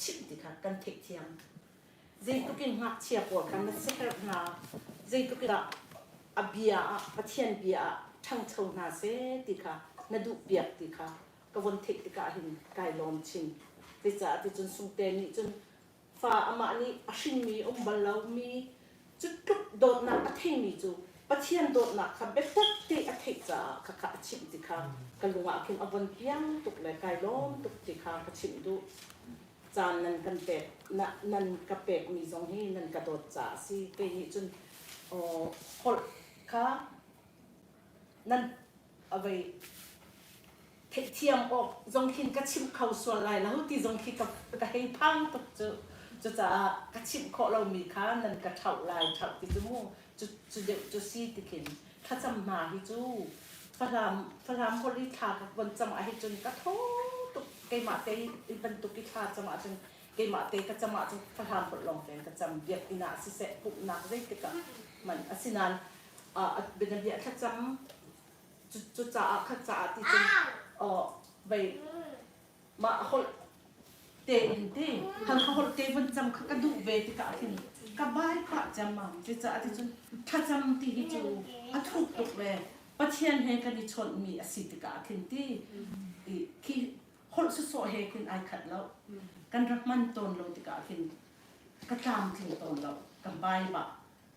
chimh ti kha kan theihthiam. Zeitluk in ngakchia pawl kha na siaherh hna, zeitluk in dah a bia ah Pathian bia ah ṭhangcho hna seh ti kha na duhpiak ti kha ka von theih tikah hin kai lawm chin. Zeicah ticun Sungte nih cun fa amah nih a hrinmi um bal lomi cu tluk dawtnak a theimi cu Pathian dawtnak kha biatak te a theih caah khakha a chimh ti kha ka lung ah khin a von piang tuk le kai lawm tuk ti kha ka chimh duh. Caan nan kan pek na, nan ka pekmi zong hi nan ka dawt caah a si. Kei nih cun holh kha nan a vei theihthiam awk zong khin ka chimh kho sual lai lo ti zong khi ka, ka hei phang tuk cu. Cucaah ka chimh khawh lomi kha nan ka ṭhauh lai ṭhauh ti cu mu cu cu deuh cu si ti khin thlacam hna hi cu Falam Falam holh i thla ka von cam ah hi cun ka thaw tuk keimah te i bantuk i thla cam ahcun keimah te ka cam ahcun Falam holh lawng tein ka cam biakinn ah siseh pumhnak zeitik ah hmanh asinain bianabia thlacam cucaah kha caah ti cun vei mah holh tein ti Halkha holh te vun cam kha ka duh ve tikah khin ka bai pah ciammam. Cucaah ticun thlacam ti hi cu a thuk tuk ve. Pathian he kan i chawnhmi a si tikah khin ti khi holh sawsawh he khin ai khat lo. Kan rak hman tawn lo tikah khin ka tlamtling tawn lo. Ka bai bak.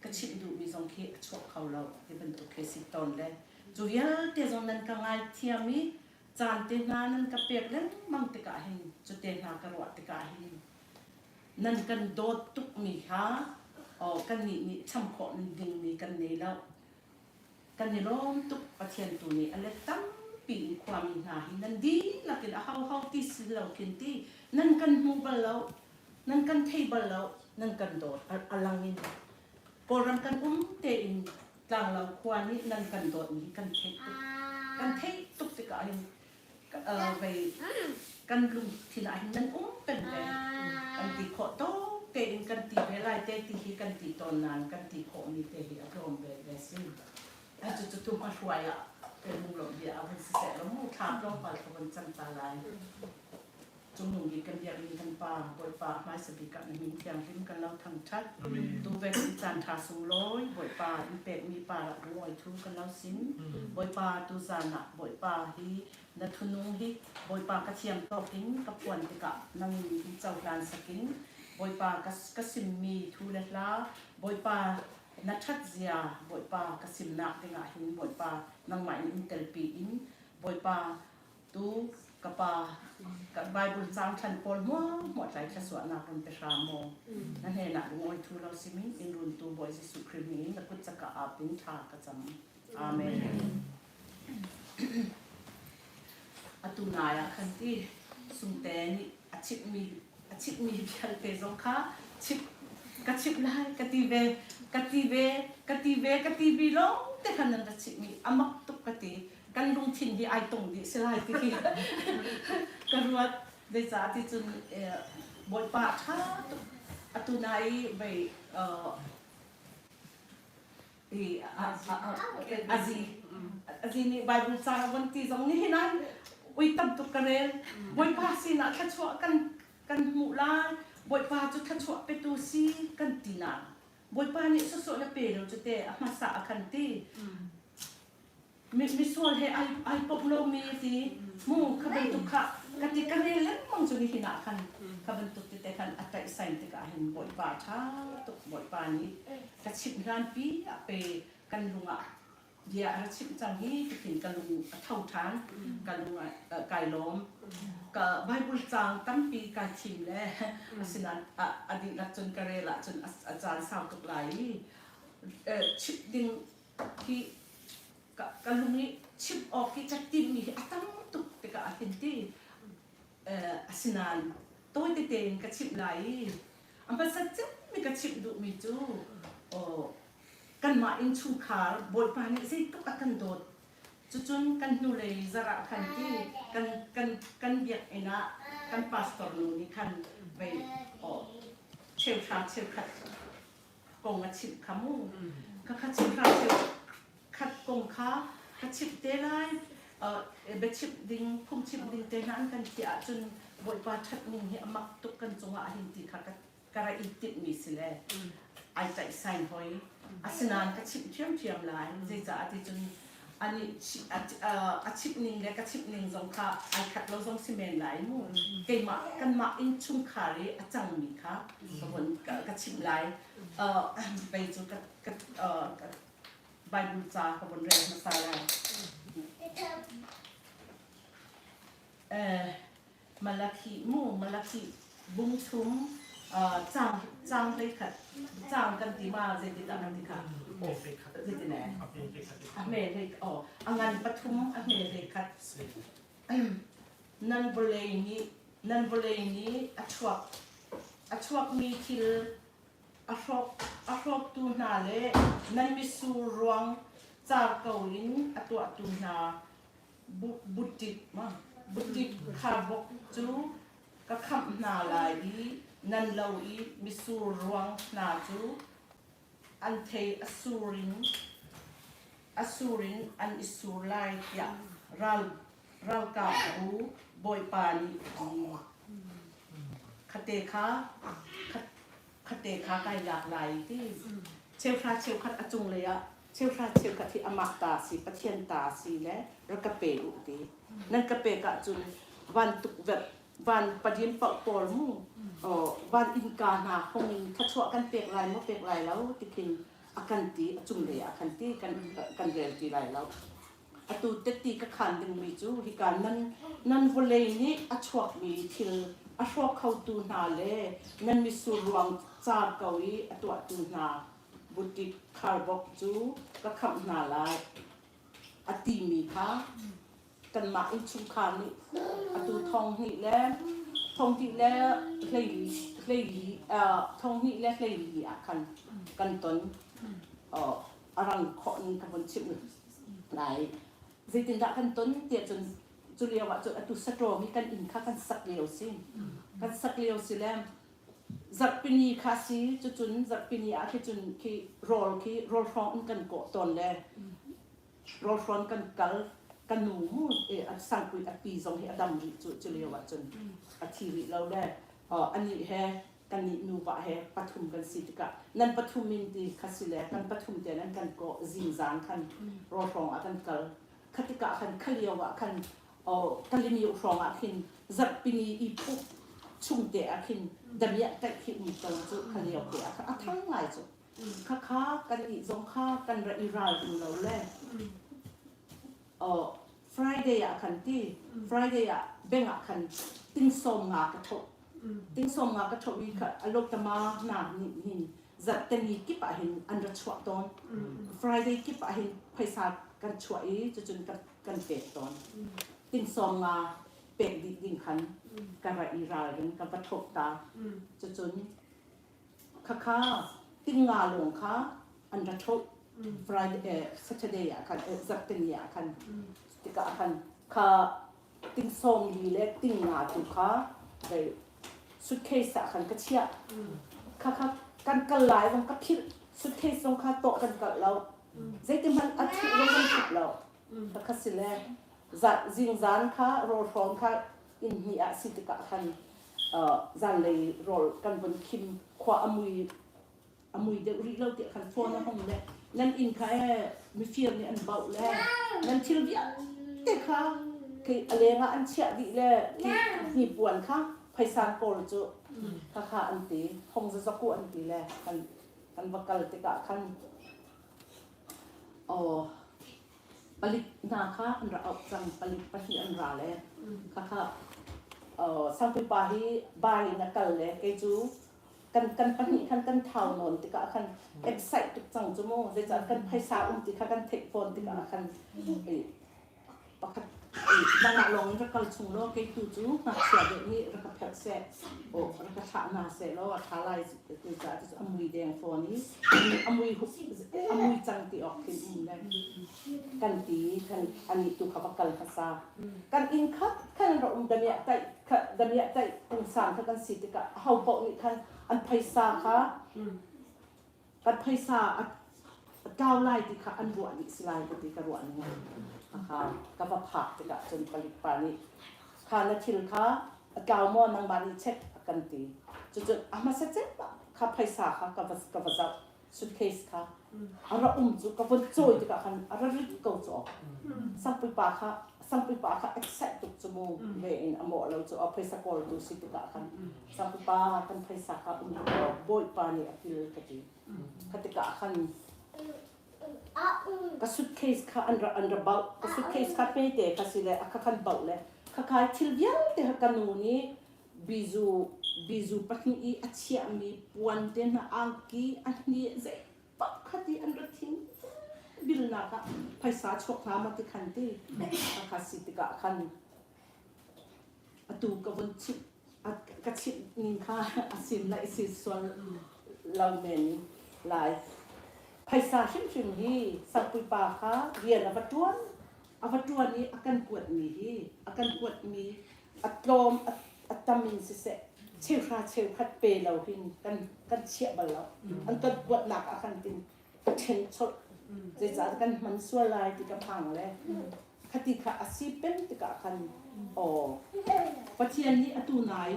Ka chimh duhmi zong khi a chuak kho lo ti bantuk khi si tawn le cu vialte zong nan ka ngaithiam i caan te hna nan ka pek lengmang tikah hin cu te hna ka ruah tikah hin nan kan dawt tukmi kha oh, kannih nih cham khawh dingmi kan nei lo. Kan i lawm tuk. Pathian tu nih a let tampi in khuami hna hi nan dihlak in a hoho ti si lo khin ti nan kan hmu bal lo, nan kan thei bal lo, nan kan dawt a lang in Kawlram kan um tein Tlanglo khua nih nan kan dawtmi hi kan theih tuk. Kan theih tuk tikah hin vei kan lungthin ah hin nan um peng ve. Kan ti khawh tawk tein kan ti ve lai te ti hi kan ti tawn nain kan ti khawhmi te hi a tlawm ve ve si. Cucu tu hmahruai ah kan lunglawmh bia a vun siseh law mu thla tlawmpal ka vun cam ta lai. Cungnung bik kan biakmi kan Pa, Bawipa hmaisa bik ah na min thianghlim kan lo thangṭhat. Tuvet in caan ṭha sunglawi Bawipa in pekmi par ah lungawi thu kan lo sim. Bawipa tuzan ah Bawipa hi na thunung hi Bawipa ka thiam tawk in ka phuan tikah nang in cohlan sakin Bawipa ka, ka simmi thu le hla Bawipa na ṭhat zia Bawipa ka simnak dingah hin Bawipa nangmah in in telpi in Bawipa Tu ka pa ka Bible caang thlan pawl hmuahhmuah tlai thlasuahnak run pe hram maw na hnenah lungawi thu lo simin in runtu Bawi Jesuh Khrih min in na kut cakah ap in thla ka cam. Amen. Atu nai ah khan ti Sungte nih a chimhmi a chimhmi vialte zong kha chimh ka chimh lai ka ti ve ka ti ve ka ti ve ka ti bi lawng te khan nan ra chimhmi a mak tuk ka ti. Kan lungthin hi ai tong dih si lai ti khi ka ruat. Zeicah ti cun Bawipa a ṭha tuk. Atu nai vei azi azi nih Bible ca a von ti zong nihin ah ui tam tuk ka rel. Bawipa sinah thluachuah kan kan hmuh lai. Bawipa cu thluachuah petu si kan ti nain Bawipa nih sawsawh na pe lo cu te a hmasa a kan ti. Misual he ai ai pop lomi ti mu kha bantuk kha ka ti ka rel lengmang cu nihin ah khan kha bantuk tete khan a taih sain tikah hin Bawipa ṭha tuk Bawipa nih ka chimh hlan pi ah pe kan lung ah bia a ra chimh cang hi tikhin ka lung a tho ṭhan ka lung ah kai lawm ka Bible caang tampi kai thim le asinain a dihlak cun ka rel ahcun a caan sau tuk lai i chimh ding hi ka lung i chimh awk hi ka timhmi hi a tam tuk tikah a hin ti asinain tawi tete in ka chimh lai i a hmasa cemmi ka chimh duhmi cu kanmah innchungkhar Bawipa nih zeitluk a kan dawt cucun kan hnulei zarh ah khan ti kan kan kan biakinn ah kan pastor nu nih khan vei cheuhra cheukhat kong a chimh kha mu. Khakha chimhra khat kong kha ka chimh te lai. Biachimh ding, phungchimh ding te hna an kan ti ahcun Bawipa ṭhat ning hi a mak tuk kan cungah hin ti kha ka ra i timhmi si le ai tlaihsain hoi. Asinain ka chimh ṭhiamṭhiam lai. Zeicah ti cun ani a chimh ning le ka chimh ning zong kha ai khat lo zong si men lai mu. Keimah kanmah innchungkhar i a cangmi kha ka von ka chimh lai. Pei cu ka ka Bible ca ka von rel hmasa lai. Malakhi mu Malakhi bung thum cang cang hlei khat cang kan ti ma zeiti dah kan ti kha zeiti ne a hme hlei oh a ngan pathum a hme hlei khat nan vawlei nih nan vawlei nih a chuak a chuakmi thil a hrawk a hrawktu hna le nan mitsur ruang car ko in a tuahtu hna Butit kharbok cu ka khamh hna lai i nan lo i mitsur ruang hna cu an thei a sur in an i sur lai tiah ralkapbu Bawipa nih a ti. Khate kha kai lak lai ti. Cheuhra cheukhat a cunglei ah cheuhra cheukhat hi amah ta si Pathian ta si le rak ka pe u ti. Nan ka pek ahcun van tukvelh van padin paoh pawl mu van innka hna hong in thluachuah kan pek lai maw pek lai lo ti khin a kan ti a cunglei ah khan ti kan kan rel ti lai lo. Atu tetti ka khaan dingmi cu hika nan nan vawlei nih a chuakmi thil a hrawk khotu hna le nan mitsur ruang car ko i a tuahtu hna butik kharbok cu ka khamh hna lai a timi kha kanmah innchungkhar nih atu thong hnih le thong hnih le hlei hlei thong hnih le hleili ah khan kan ton. A rang khawh ning ka vun chimh lai. Zeitindah kan ton tiah cun cu lio ah cun atu saṭaw hi kan inn kha kan sak lio si. Kan sak lio si le zarhpini kha si cucun zarhpini ah khi cun khi rawl khi rawl hrawng in kan kawh tawn le rawl hrawn kan kal ka nu mu a sangpui a pi zong hi a dam rih cu cu lio ah cun a thi rih lo le anih he kannih nuva he pathum kan si tikah nan pathum in ti kha si le kan pathum te nan kan kawh zingzan khan raw hrawng ah kan kal kha tikah khan kha lio ah khan kalimi hrawng ah khin zarhpini i puk chung te ah khin damiah taih khi um ko cu kha lio te ah khan a thang ngai cu kha kha kan nih zong kha kan ra i ral ring lo le Friday ah khan ti Friday ah beng ah khan ting sawm nga ka tho ting sawm nga ka tho i kha alotama na nih hin zarhteni kip ah hin an ra chuah tawn Friday kip ah hin phaisa kan chuah i cucun kan pek tawn ting sawm nga pek dih ding khan ka ra i ralring ka va thok ta cucun khakha ting nga lawng kha an ra tho Friday Saturday ah khan zarhteni ah khan tikah khan kha ting sawm li le ting nga tu kha dei suitcase ah khan ka chiah kha kha kan kal lai zong ka philh suitcase zong kha tawh kan kalh lo zeiti hmanh a thuh zong kan thup lo kha kha si le zingzan kha rawl hrawm kha inn hnih ah si tikah khan zanlei rawl kan vun khim khua a mui a mui deuh rih lo tiah khan phone a hong le nan inn kha e mifir nih an bauh le nan thil vialte kha khi a leng ah an chiah dih le hnipuan kha phaisan pawl cu kha kha an ti hong zazaku an ti le kan kan va kal tikah khan oh palik hna kha an ra auh cang palik pahnih an ra le kha kha sangpui pa hi bai in a kal le kei cu kan kan pahnih khan kan thau nawn tikah khan excite tuk cang cu mu zeicah kan phaisa um ti kha kan theih fawn tikah khan pakhat nangmah lawng in rak kal chung law kei tu cu ngakchia deuh nih rak ka phelh seh o rak ka thlah hna seh law a tha lai zeicah cu a mui deng fawn i a mui a mui cang ti awk khin um le kan ti kan anih tu kha va kal hmasa kan inn khat khan ra um damiah taih damiah taih pungsan kha kan si tikah ho paoh nih khan an phaisa kha kan phaisa a tlau lai ti kha an ruah dih si lai ka ti ka ruah ning kha ka va phak tikah cun palik pa nih kha na thil kha A tlau maw nangmah nih check a kan ti. Cucun a hmasa cem ah kha phaisa kha ka va ka va zoh suitcase kha a ra um cu ka von cawi tikah khan a ra rit ko cu sangpui pa kha sangpui pa kha excite tuk cu mu ve in a mawh lo cu a phaisa kawltu si tikah khan sangpui pa kan phaisa kha um ko bawipa nih a kil ka ti kha tikah khan Ka suitcase kha an ra an ra bauh. Ka suitcase kha hmete kha si le a kha khan bauh le khakhai thil vialte kha ka nu nih bizu bizu pahnih i a chiahmi puan te hna angki a hni zei paoh kha ti an ra thing bilnak ah phaisa chuak hna ma ti khan ti kha si tikah khan atu ka vun chimh ka chimh ning kha a sim le i si sual lo men lai. Phaisa hrimhrim hi sangpuipa kha rian a va ṭuan a va ṭuan i a kan kuatmi hi a kan kuatmi a tlawm a tam in siseh cheuhra cheukhat pe lo hin kan kan chiah bal lo. An kan kuatnak ah khan tin a ṭhen cholh. Zeicah kan hman sual lai ti ka phang le Khati kha a si peng tikah khan aw Pathian nih atu nai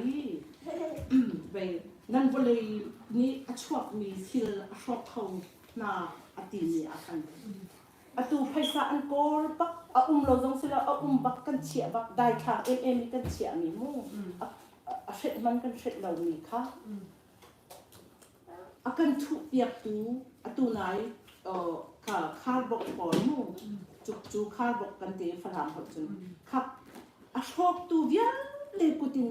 vei nan vawlei nih a chuakmi thil a hrawk kho hna a timi ah khan atu phaisa an kawl bak a um lo zong si lo a um bak kan chiah bak daithlang emem i kan chiahmi mu a hret man kan hret lomi kha A kan thuhpiaktu atu nai kha kharbok pawl mu cu kharbok kan ti Falam holh cun kha a hrawktu vialte kut in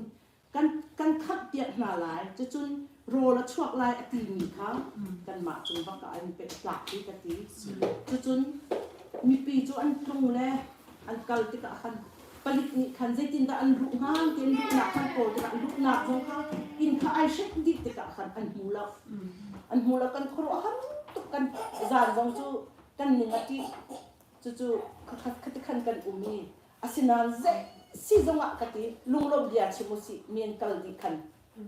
kan kan khamhpiak hna lai cucun rawl a chuak lai a timi kha kanmah cung bak ah an pek tlak hi ka ti cucun mipi cu an tlung le an kal tikah khan palik nih khan zeitindah an luh hnga tiin luhnak khan kawl tikah luhnak zong kha inn kha ai hrek dih tikah khan an hmu lo an hmu lo kan khuaruahhar tuk kan zan zong cu kan ning a ṭih cucu khati khan kan um i asinain zei si zongah ka ti lunglawmh bia chim usih mi an kal dih khan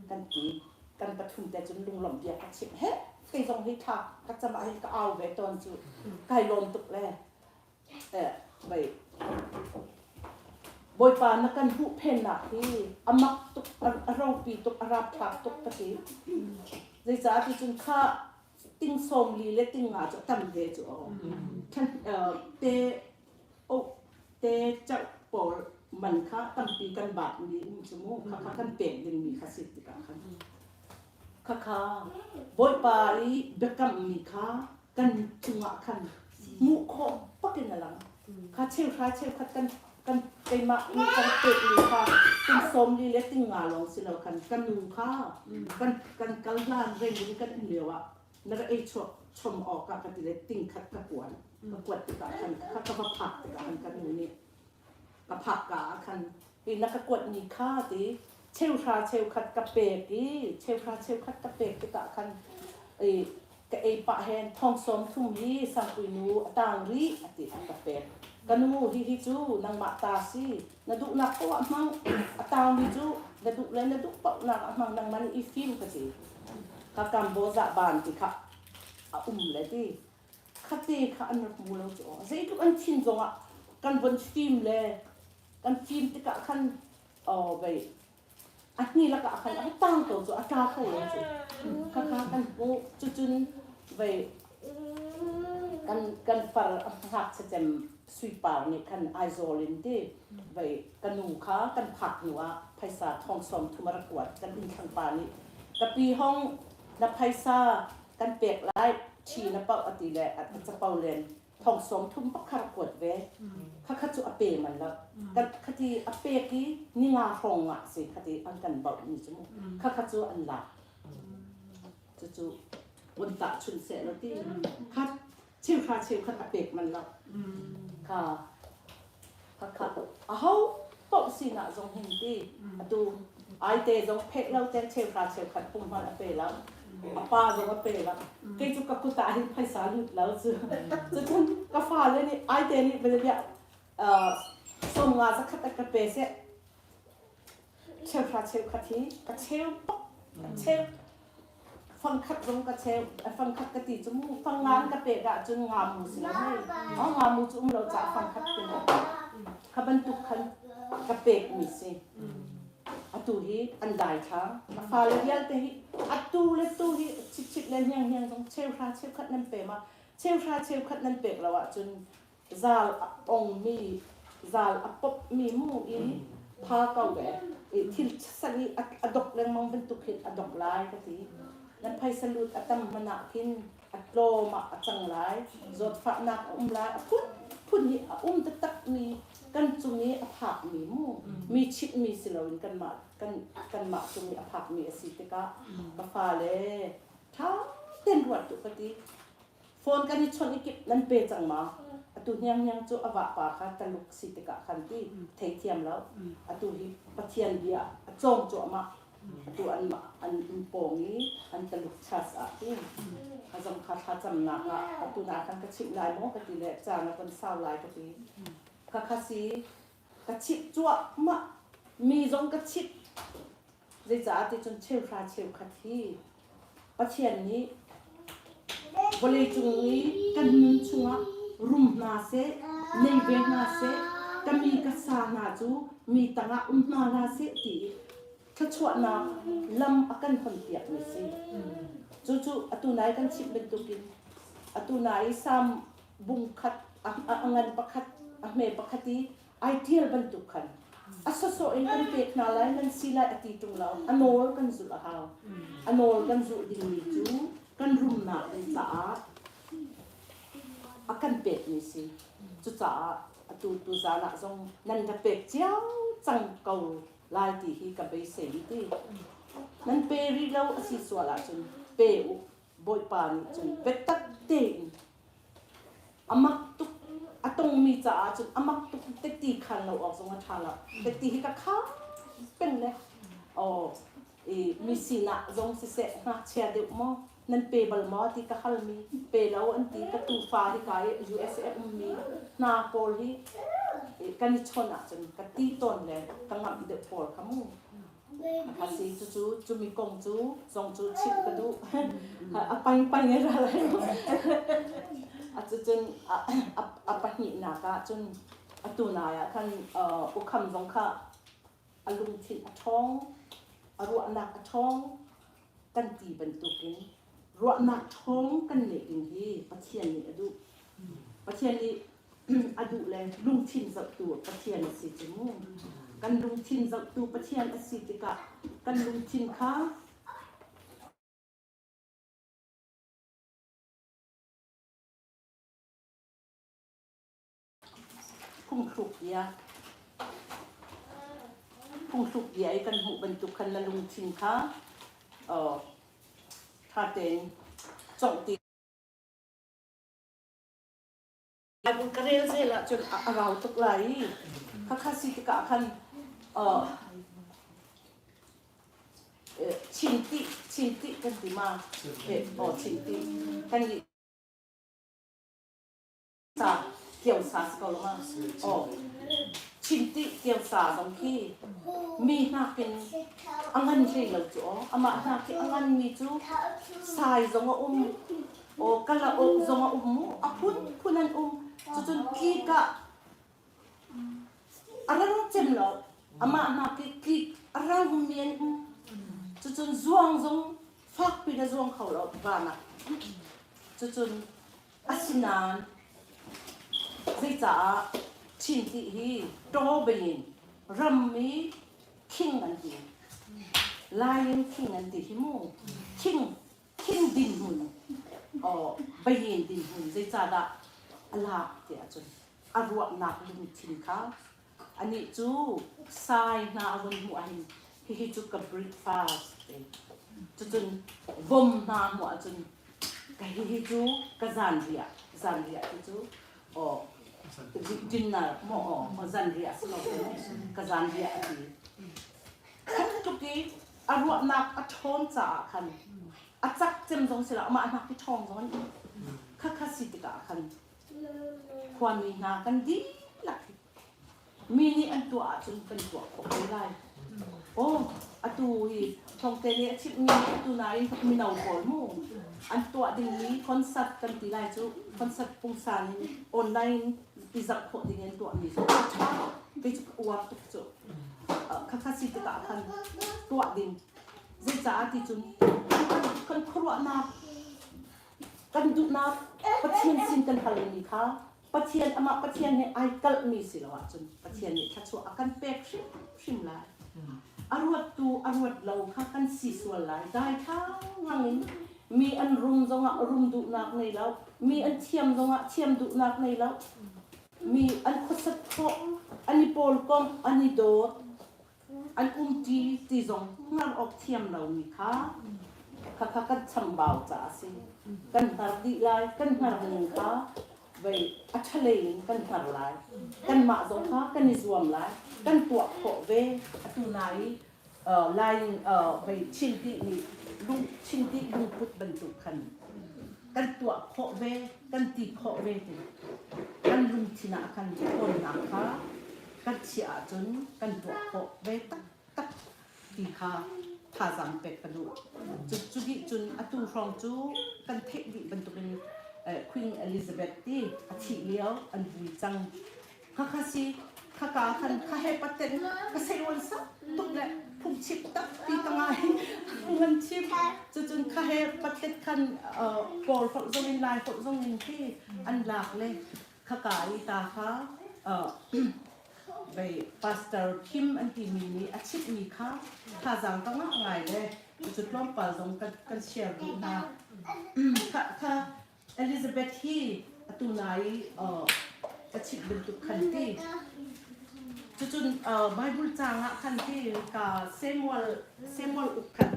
kan ti kan pathum te cun lunglawmh bia ka chim he kei zong hi thla ka cam ah hin ka au ve tawn cu kai lawm tuk le Bawipa na kan huhphennak hi a mak tuk, a ropi tuk, a rapthlak tuk ka ti. Zeicah ti cun kha ting 40 le ting nga cu a tam ve cu aw. Te te chauh pawl man kha tampi kan baat mi um cu mu kha kha kan pek ding mi kha si tikah khan kha kha Bawipa i biakam mi kha kan cungah khan hmuh khawh bak in a lang. Kha cheuhra cheukhat kan kan keimah nih kan pekmi kha ting 40 le ting nga lawng si lo khan kan nu kha kan kan kal hlan rengin kan um lio ah na ra ei chuak chom awk ah ka ti le ting khat ka kuan ka kuat tikah khan kha ka va phak tikah khan kan nu nih ka phak ka ah khan hi na ka kuat mi kha ti cheuhra cheukhat ka pek i cheuhra cheukhat ka pek tikah khan i ka ei pah hen thong 30 hi sangpui nu a tang rih a ti a ka pek ka nu hi hi cu nangmah ta si na duhnak poah ah hmang a tangmi cu na duh le na duh paoh nak ah hmang nangmah nih i fim ka ti ka kambo zah ban ti kha a um le ti khate kha an rak hmu lo cu zeitluk an thin zongah kan von fim le kan fim tikah khan oh bei a hni lakah khan a tang ko cu a tla kho lo cu kha kha kan hmuh cucun vei kan kan far a ngakchia cem suipar nih khan Aizawl in ti vei ka nu kha kan phak hnu ah phaisa thong 30 a rak kuat kan inn thlang pa nih ka pi hong na phaisa kan pek lai ṭhi na pauh a ti le a capo len thong 30 pakhat kuat ve khakha cu a pe man lo kan khati a pek i ninga hrawng ah si khati an kan bauh mi cu mu khakha cu an lak cucu vun tah chun seh lo ti kha cheuhra cheukhat a pek man lo kha khakha a ho paoh sinah zong hin ti atu aite zong pheh lo ten cheuhra cheukhat pum hmanh a pe lo a pa zong a pe lo kei cu ka kut ah hin phaisa lut lo cu cucun ka fale nih aite nih bia 50 zakhat a ka pe seh cheuhra cheukhat hi ka cheu bak ka cheu fangkhat zong ka cheu fangkhat ka ti cu mu fangan ka pek ahcun nga mu si lo hei oh nga mu cu um lo ca fangkhat ti kha bantuk khan ka pek mi si. Atu hi an daithlang. A fale vialte hi atu le tu hi chipchip le hnianghniang zong cheuhra cheukhat nan pe ma cheuhra cheukhat nan pek lo ahcun zal a ongmi zal a popmi mu i pha ko ve i thil san i a dok lengmang bantuk hin a dok lai ka ti. Na phaisa lut a tam hmanh ah khin a tlawm ah a cang lai, zawtfahnak a um lai, a phunphun hi a um taktakmi kan cung i a phakmi mu mi chimhmi si loin kanmah kan kanmah cung i a phakmi a si tikah ka fale ṭha tein ruat tuh ka ti. Phone kan i chawnh i kip nan pe cang ma? Atu hnianghniang cu a vahpa kha taluk si tikah khan ti theithiam lo. Atu hi Pathian bia a cawng cuahmah. Atu anmah an inn pawng i an taluk church ah hin a zong kha thlacamnak ah atu na khan ka chimh lai maw ka ti le caan a kan sau lai ka ti. Khakha si ka chimh cuahmah mi zong ka chimh. Zeicah ti cun cheuhra cheukhat hi Pathian nih vawleicung i kan nun chungah rum hna seh, nei ve hna seh, ka mi ka sa hna cu mi tangah um hna hlah seh ti i thluachuahnak lam a kan honpiakmi si. Cucu atu nai kan chimh bantukin atu nai Salm bung khat a ngan pakhat a hme pakhat i ai ṭial bantuk khan a sawsawh in kan pek hna lai nan si lai a ti ṭung lo a nawl kan zulh a hau a nawl kan zulh dingmi cu kan rumnak ding caah a kan pekmi si cucaah atu tu zan ah zong nan ra pek cio cang ko lai ti hi ka beisei ti nan pe rih lo a si sual ahcun pe u Bawipa nih cun biatak tein a mak tuk a tongmi caah cun a mak tuk teti khan lo awk zong a ṭha lo teti hi ka khang peng le aw i mi sinah zong siseh ngakchia deuh maw nan pe bal maw ti ka halmi pe lo an ti ka tufa hi ka i USA ummi hna pawl hi kan i chawnh ahcun ka ti tawn le ka ngamh deuh pawl kha mu A si cucu cumi kong cu zong cu chimh ka duh. A paing paing ra lai. A cucun a pahnihnak ah cun atu nai ah khan ukham zong kha a lungthin a ṭhawng, a ruahnak a ṭhawng kan ti bantukin ruahnak ṭhawng kan neih ding hi Pathian nih a duh. Pathian nih a duh le lungthin zohtu Pathian a si cu mu. Kan lungthin zohtu Pathian a si tikah kan lungthin kha phungthluk bia phungthluk bia i kan hmuh bantuk khan na lungthin kha ṭha tein congh ti Bible ka rel zel ahcun a rau tuk lai i khakha si tikah khan chinti chinti kan ti ma oh chinti kan i sa kio sa si ko lo ma oh chinti kio sa zong khi mi hnakin a ngan hlei lo cu aw amah hna khi a ngan mi cu sai zong a um Aw kalauk zong a um mu a phunphun an um cucun tlik ah a rang cem lo amah hna khi tlik a rang mi an um cucun zuang zong fakpi na zuang kho lo van ah cucun asinain zeicaah Chin ti hi taw bangin rammi thing an ti Lion King an ti hi mu thing Thing dinhmun bayin dinhmun zeicahdah a lak tiah cun a ruahnak lungthin kha anih cu sai hna a vun hmuh ahhin hihi cu ka breakfast te cucun vom hna hmuh ahcun ka hihi cu ka zanriah zanriah ti cu aw dinner maw aw zanriah si lo ka zanriah a ti khat tluk i a ruahnak a ṭhawn caah khan a cak cem zong si lo amah hnak hi ṭhawng zong an khakha si tikah khan khuami hna kan dihlak mi nih an tuah ahcun kan tuah khawh ve lai oh atu hi thawngte nih a chimhmi atu nain mino pawl mu an tuah dingmi concert kan ti lai cu concert pungsan in online i zoh khawh ding in tuahmi cu a ṭha kei cu ka uar tuk cu. Khakha si tikah khan tuah ding. Zeicaah ti cun kan khuaruahnak, kan duhnak Pathian sin kan halmi kha Pathian amah Pathian he ai kalhmi si lo ahcun Pathian nih thluachuah a kan pek hrimhrim lai. A ruattu a ruat lo kha kan si sual lai. Daithlang ngang in mi an rum zongah rum duhnak nei lo, mi an thiam zongah thiam duhnak nei lo, mi an khuasat khawh, an i pawlkomh, an i dawt, an umṭi ti zong hngar awk thiam lomi kha khakha kan chambau caah a si. Kan hngar dih lai, kan hngar ning kha vei a ṭhalei in kan hngar lai. Kanmah zong kha kan i zuam lai, kan tuah khawh ve. Atu nai lai vei chinti nih lung chinti lungput bantuk khan kan tuah khawh ve, kan ti khawh ve ti kan lungthin ah khan ṭhawnnak kha kan chiah ahcun kan tuah khawh ve taktak ti kha thazaang pek ka duh. Cu dih cun atu hrawng cu kan theih dih bantukin Queen Elizabeth ti a thih lio an vui cang. Khakha si khaka khan kha he paten ka sei wan sak tuk le phungchim tampi ka ngai ngan chim. Cucun kha he patlet khan Kawl holh zong in Lai holh zong in khi an lak le khaka i ta kha vei pastor Kim an timi nih a chimhmi kha thazaang ka ngah ngai le cu tlawmpal zong kan share duh hna. Kha kha Elizabeth hi atu nai ka chimh bantuk khan ti. Cucun Bible caang ah khan ti ka Samuel Samuel uk khan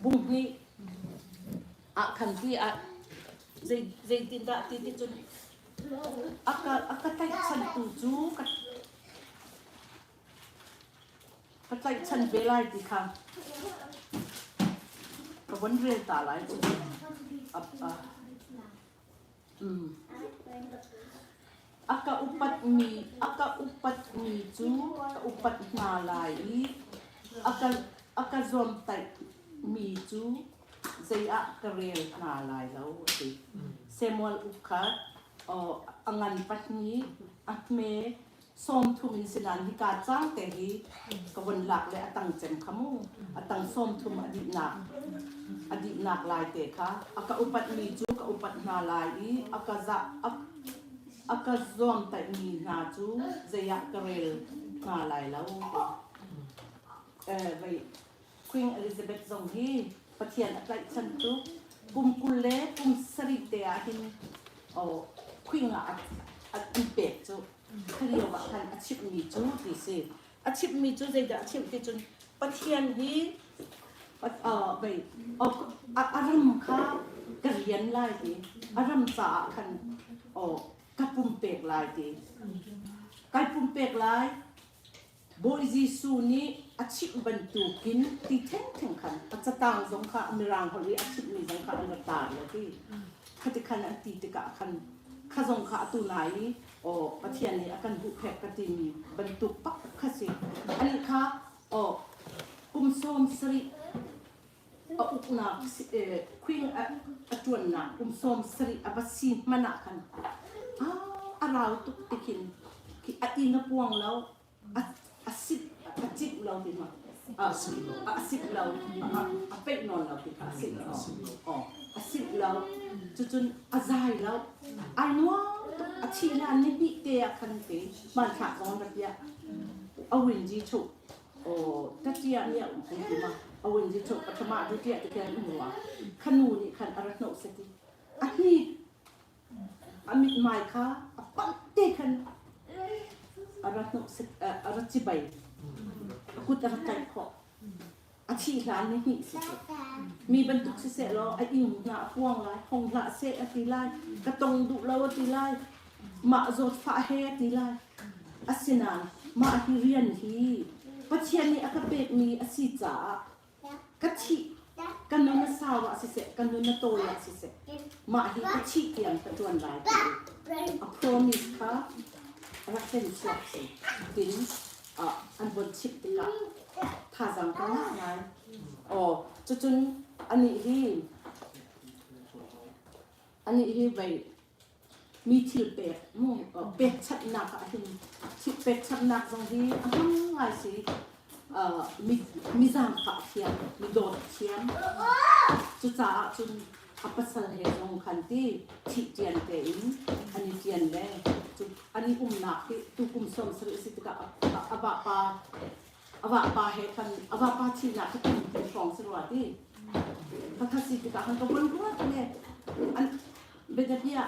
bung hnih ah khan ti ah zeitindah ti ti cun a ka tlaihchantu cu ka tlaihchan ve lai ti kha ka von rel ta lai cu. A ka upatmi a ka upatmi cu ka upat hna lai i a ka zuamtaihmi cu zei ah ka rel hna lai lo a ti. Samuel uk kha a ngan pahnih, a hme 30 in si nain hika caang te hi ka von lak le a tang cem kha mu. A tang 30 a dihnak lai te kha a ka upatmi cu ka upat hna lai i a ka zuamtaihmi hna cu zei ah ka rel hna lai lo. Vei Queen Elizabeth zong hi Pathian a tlaihchan tuk. Kum 20 le kum 7 te ah hin Queen ah an pek cu khalio ah khan a chimhmi cu ti si. A chimhmi cu zeidah a chimh ti cun Pathian hi vei a ram kha ka rian lai ti, a ram caah khan ka pumpek lai ti. Kai pumpek lai. Bawi Jesuh nih a chimh bantukin ti thengtheng khan a catang zong kha Mirang holh i a chimhmi zong kha an ra tar lo ti. Khati khan an ti tikah khan kha zong kha atu nai i aw Pathian nih a kan huhpek ka timi bantuk pak kha si. Anih kha aw kum 70 a uknak Queen a ṭuannak kum 70 a va si hmanh ah khan a rau tuk ti khin a inn a puang lo, a sip a cip lo ti ma a sip lo, a peih nawn lo ti kha a sip lo, a sip lo. Cucun a zai lo, ai nuam tuk. A thih hlan ni hnih te ah khan te hmanthlak zong ra piah a win ji chuh tatia nih a um ti ma a win ji chuh pathama dutia te khan um rua khanu nih khan a ra hnawh sati a hni a mithmai kha a panh te khan a ra hnawh a ra cibai, a kut a ra tlaih khawh. A thih hlan ni hnih si cu. Mi bantuk siseh law a ing hna a puang lai, hong hlah seh a ti lai, ka tong duh lo a ti lai, mah zawtfah he a ti lai. Asinain mah hi rian hi Pathian nih a ka pekmi a si caah ka thih ka nun a sau ah siseh, ka nun a tawi ah siseh, mah hi ka thih tiang ka ṭuan lai ti a promise kha rak hlen chuak si tin an von chimh tikah thazaang ka ngah ngai. Aw, cucun anih hi vei. Mi thil pek mu pekchanhnak ah hin pekchanhnak zong hi a hmang ngai si. Mi mi zaangfah thiam, mi dawt thiam. Cucaah cun a pasal he zong khan ti thih ṭian tein an i ṭian le cu an i umnak hi tukum 70 a si tikah a vapa a vapa he khan a vapa thihnak kha kum ti hrawng si rua ti khakha si tikah khan ka von ruat le an bianabia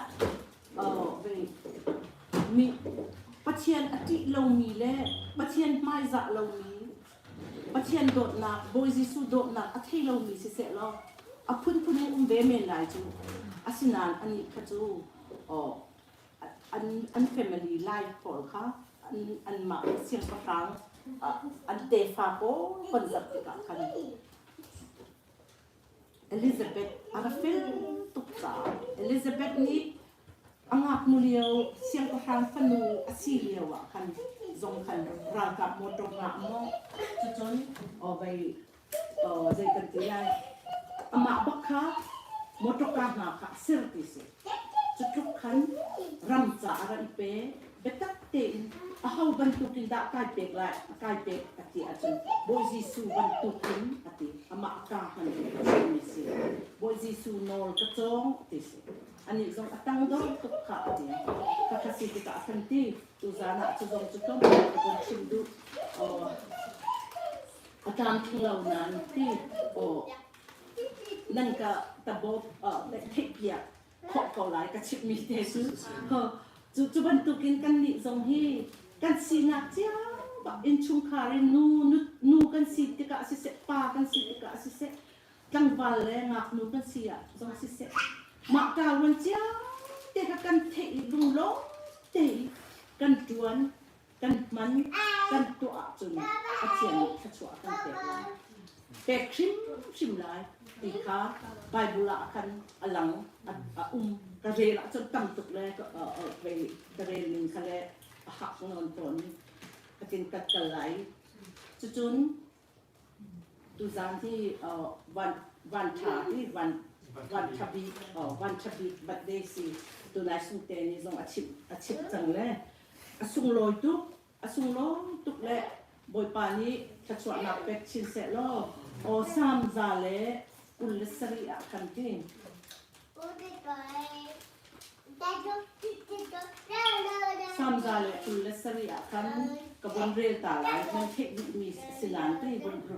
mi Pathian a ṭih lomi le Pathian hmaizah lomi Pathian dawtnak Bawi Jesuh dawtnak a thei lomi siseh law a phunphun in um ve men lai cu. Asinain anih kha cu an an family life pawl kha an anmah siangpahrang an tefa pawl kan zoh tikah khan Elizabeth a ra fel tuk caah Elizabeth nih a ngaknu lio siangpahrang fanu a si lio ah khan zong khan ralkap motor ngah maw cucun vei zei kan ti lai amah bak kha motorka hna kha a ser ti si. Cu tluk khan ram caah a ra i pe. Biatak tein aho bantukin dah kai pek lai kai pek a ti ahcun Bawi Jesuh bantukin a ti. Amah ka hman a chimmi si. Bawi Jesuh nawl ka cawng a ti si. Anih zong a tangdor tuk kha a ti. Khakha si tikah a kan ti. Tuzaan ah cu zong cu tlawmpal ka vun chim duh. A tlamtling lo nain ti aw nan ka tabawp theihpiak khawh ko lai ka chimhmi te cu. Cu cu bantukin kannih zong hi kan sinak cio bak innchungkhar in nu nu kan si tikah siseh pa kan si tikah siseh tlangval le ngaknu kan si ah zong siseh mah ka ruan cio te kha kan theih i lunglawm te i kan ṭuan kan hman kan tuah ahcun Pathian nih thluachuah a kan pek lai. Pek hrimhrim lai ti kha Bible ah khan a lang a um. Ka rel ahcun tam tuk le ka rel ning kha le a hak nawn tawn i ka tin kat kal lai. Cucun Tuzaan hi van van ṭha hi van van ṭha bik van ṭha bik birthday si tunai sungte nih zong a chimh a chimh cang le a sunglawi tuk a sunglawi tuk le Bawipa nih thluachuahnak pek chin seh law aw Salm 127 ah kan ti. Salm 127 ah khan ka von rel ta lai. Nan theih duhmi si nain ti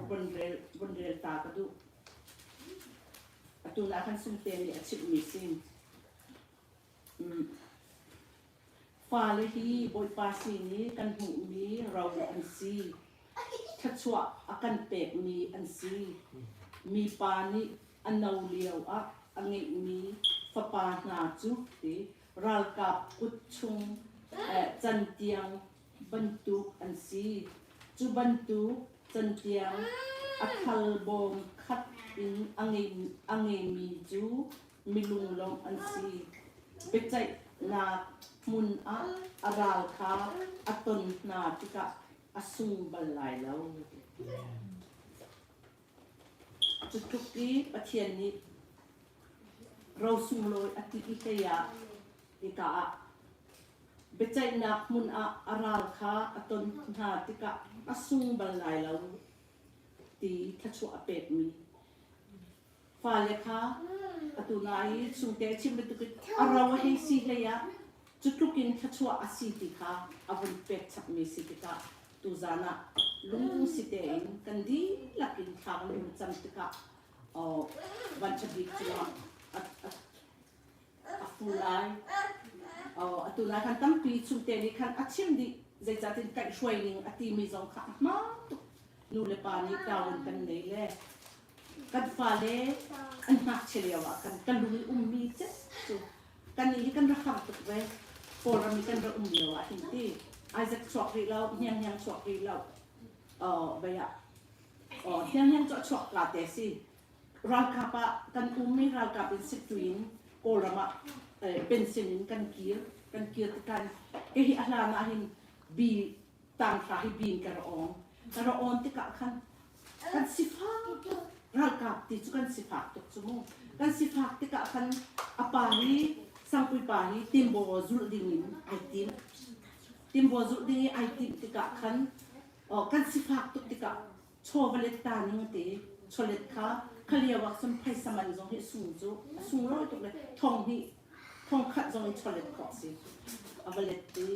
von rel von rel ta ka duh. Atu na khan sungte nih a chimhmi si. Fale hi Bawipa sin i kan hmuhmi ro an si. Thluachuah a kan pekmi an si. Mipa nih a no lio ah a ngeihmi fapa hna cu ti ralkap kut chung cantiang bantuk an si. Cu bantuk cantiang a thal bawm khat in a ngeimi cu milunglawmh an si. Biaceihnak hmun ah a ral kha a ton hna tikah a sung bal lai lo. Cu tluk i Pathian nih ro sunglawi a ti i hlei ah hika ah biaceihnak hmun ah a ral kha a ton hna tikah a sung bal lai lo ti thluachuah a pekmi fale kha atu na i chungte chim bantukin a ro a hei si hlei ah cu tluk in thluachuah a si ti kha a vun pek chapmi si tikah tuzan ah lungsi tein kan dihlak in thla kan hun cam tikah van ṭha bik cungah a fu lai. Atu lai khan tampi chungte nih khan a chim dih zeicatin kaihhruai ning a timi zong kha a hmaan tuk. Nu le pa nih tawin kan nei le kan fale an ngakchia lio ah kan kan lung i ummi cet cu kan nih hi kan rak har tuk ve. Kawlram i kan rak um lio ah hin ti Isaac chuak rih lo, hnianghniang chuak rih lo. Vei ah hnianghniang cu a chuak ka te si. Ralkap ah kan um i ralkap in sittuin Kawlram ah pension in kan kir. Kan kir tikan ke hi a hlan ah hin bi tangfa hi bin ka ra ong. Ka ra on tikah khan kan sifak tuk ralkap ti cu kan sifak tuk cu mu. Kan sifak tikah khan a pa hi Sangpui pa hi Timbaw zulh ding in ai tim. Timbaw zulh ding i ai timh tikah khan kan sifak tuk tikah chawvalet ta ning te chawlet kha khalio ah cun phaisa man zong hi sung cu a sunglawi tuk le thong hnih thong khat zong in chawlet khawh si. A va let ti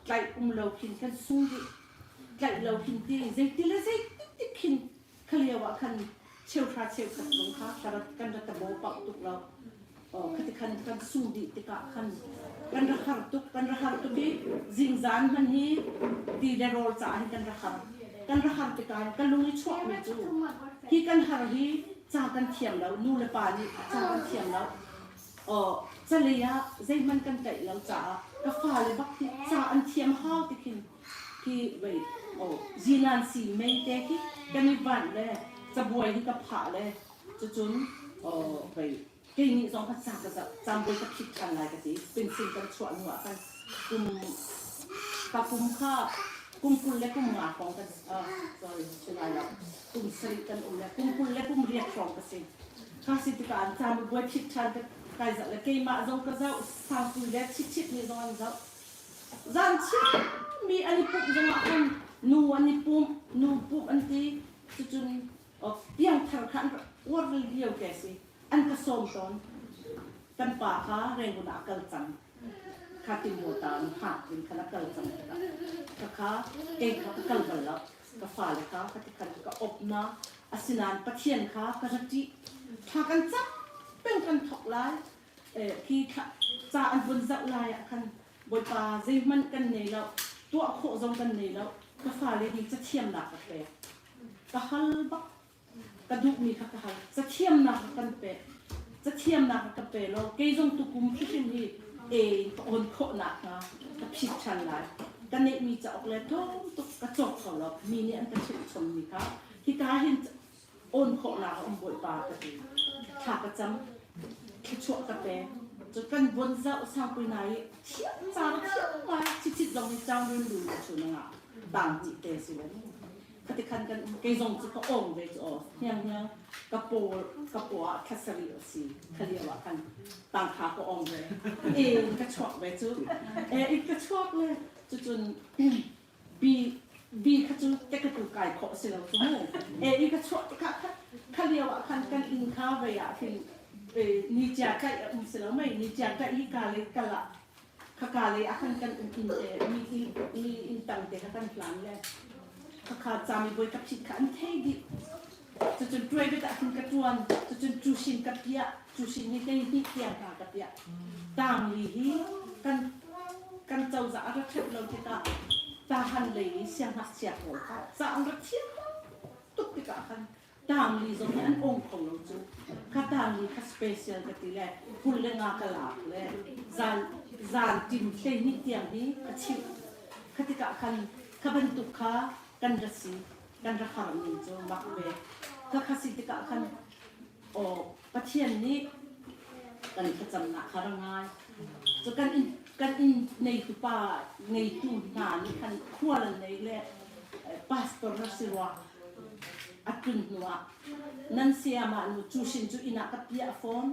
tlaih um lo khin kan sung dih. Tlaih lo khin ti zeiti le zeiti khin khalio ah khan cheuhra cheukhat zong kha kan ra tabo pauh tuk lo. Khati khan kan sung dih tikah khan kan ra har tuk kan ra har tuk i zingzan hman hi ti le rawl caah hin kan ra har. Kan ra har tikah hin ka lung i chuakmi cu hi kan har hi ca kan thiam lo nu le pa nih ca kan thiam lo. Calei ah zeihmanh kan tlaih lo caah ka fale bak hi ca an thiam hau ti khin khi vei zinan si mei te khi kan i vanh le cabuai hi ka phah le cucun vei kei nih zong kha ca ka zoh cambuai ka phit ṭhan lai ka ti pencil kan chuah hnu ah khan kum ka kum kha kum 20 le kum nga hrawng kan sorry si lai lo kum sarih kan um le kum 20 le kum riat hrawng ka si ka si tikah an cabuai phit ṭhan ka kai zoh le keimah zong ka zoh sangpui le chitchit nih zong an zoh Zan chiami an i pumh zongah khan nu an i pumh, nu pumh an ti. Cucun piangthar kha an rak uar lio te a si. An ka sawm tawn. Kan pa kha Rangoon ah a kal cang. Kha Timota in hak in khan a kal cang tikah khakha kei kha ka kal bal lo. Ka fale kha ka ti khan ka op na. Asinain Pathian kha ka ra ṭih. Thla kan cam peng kan thawk lai. Khi ca an vun zoh lai ah khan Bawipa zeihmanh kan nei lo, tuah khawh zong kan nei lo, ka fale hi cathiamnak ka pek. Ka hal bak, ka duhmi kha ka hal. Cathiamnak ka kan pek. Cathiamnak ka pe law kei zong tukum hrimhrim hi e in ka awn khawh nakhnga ka phit ṭhan lai. Ka neihmi cauk le tlawm tuk ka cawk kho lo. Mi nih an ka chimh chommi kha hika hin awn khawhnak a um Bawipa ka ti. Thla ka cam, thluachuah ka pe. Cun kan von zoh sangpui na i thiam caan thiam ngai chichit zong hi cang run lu le chu nangah tang ti te si le khati khan kan kei zong cu ka ong ve cu aw hniang hniang ka paw ka paw ah thlasari a si khalio ah khan tang kha ka ong ve e ka chuak ve cu e ka chuak le cucun B B kha cu tekatu kai khawh si lo cu mu. E i ka chuah tikah kha kha lio ah khan kan inn kha vei ah khin ni cia tlaih a um si lo mei ni cia tlaih hi ka le kal ah kha ka le ah khan kan um inn te mi inn mi inn tang te kha kan hlan le kha kha cami boi ka phit kha an thei dih cucun tuai bet ah khin ka tuan cucun cusin ka piah cusin hi kei hnih tiang hna ka piah tang li hi kan kan cozah a ra ṭhat lo tikah tahan lei i siangngakchia pawl kha ca an ra thiam tuk tikah khan tang li zong hi an ong kho lo cu kha tang li kha special ka ti le 25 ka lak le zan zan tim 12 tiang hi ka chimh kha tikah khan kha bantuk kha kan ra si kan ra har ning cu mak ve kha kha si tikah khan aw Pathian nih kan thlacamnak kha ra ngai. Cu kan inn kan inn neitu pa ngeitu hna nih khan khual an nei le pastor na si rua a tlun hnuah nan sayamah nu cu sin cu inn ah ka piah fawn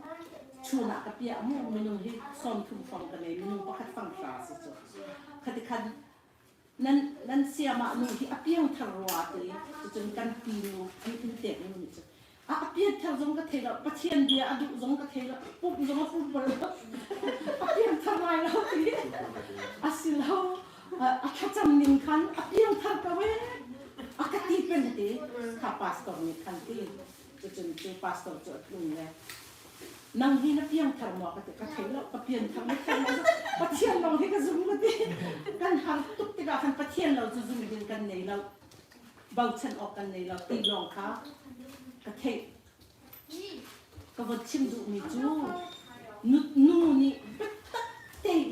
chun ah ka piah mu minung hi 30 fang ka nei minung pakhat fang hra si cu khati khan nan nan sayamah nu hi a piangthar rua ti cucun kan pi nu an in tek nu nih cun a pianthar zong ka thei lo Pathian bia a duh zong ka thei lo pumh zong a pum bal lo a piangthar lai lo ti a si lo a thlacam ning khan a piangthar ko e a ka ti pen ti kha pastor nih khan ti cucun cu pastor cu a tlung le nang hi na piangthar maw ka ti ka thei lo ka pianthar na thei lo Pathian lawng hi ka zum ka ti kan har tuk tikah khan Pathian lo cu zum ding kan nei lo bochan awk kan nei lo ti lawng kha ka theih ka von chim duhmi cu nu nih biatak tein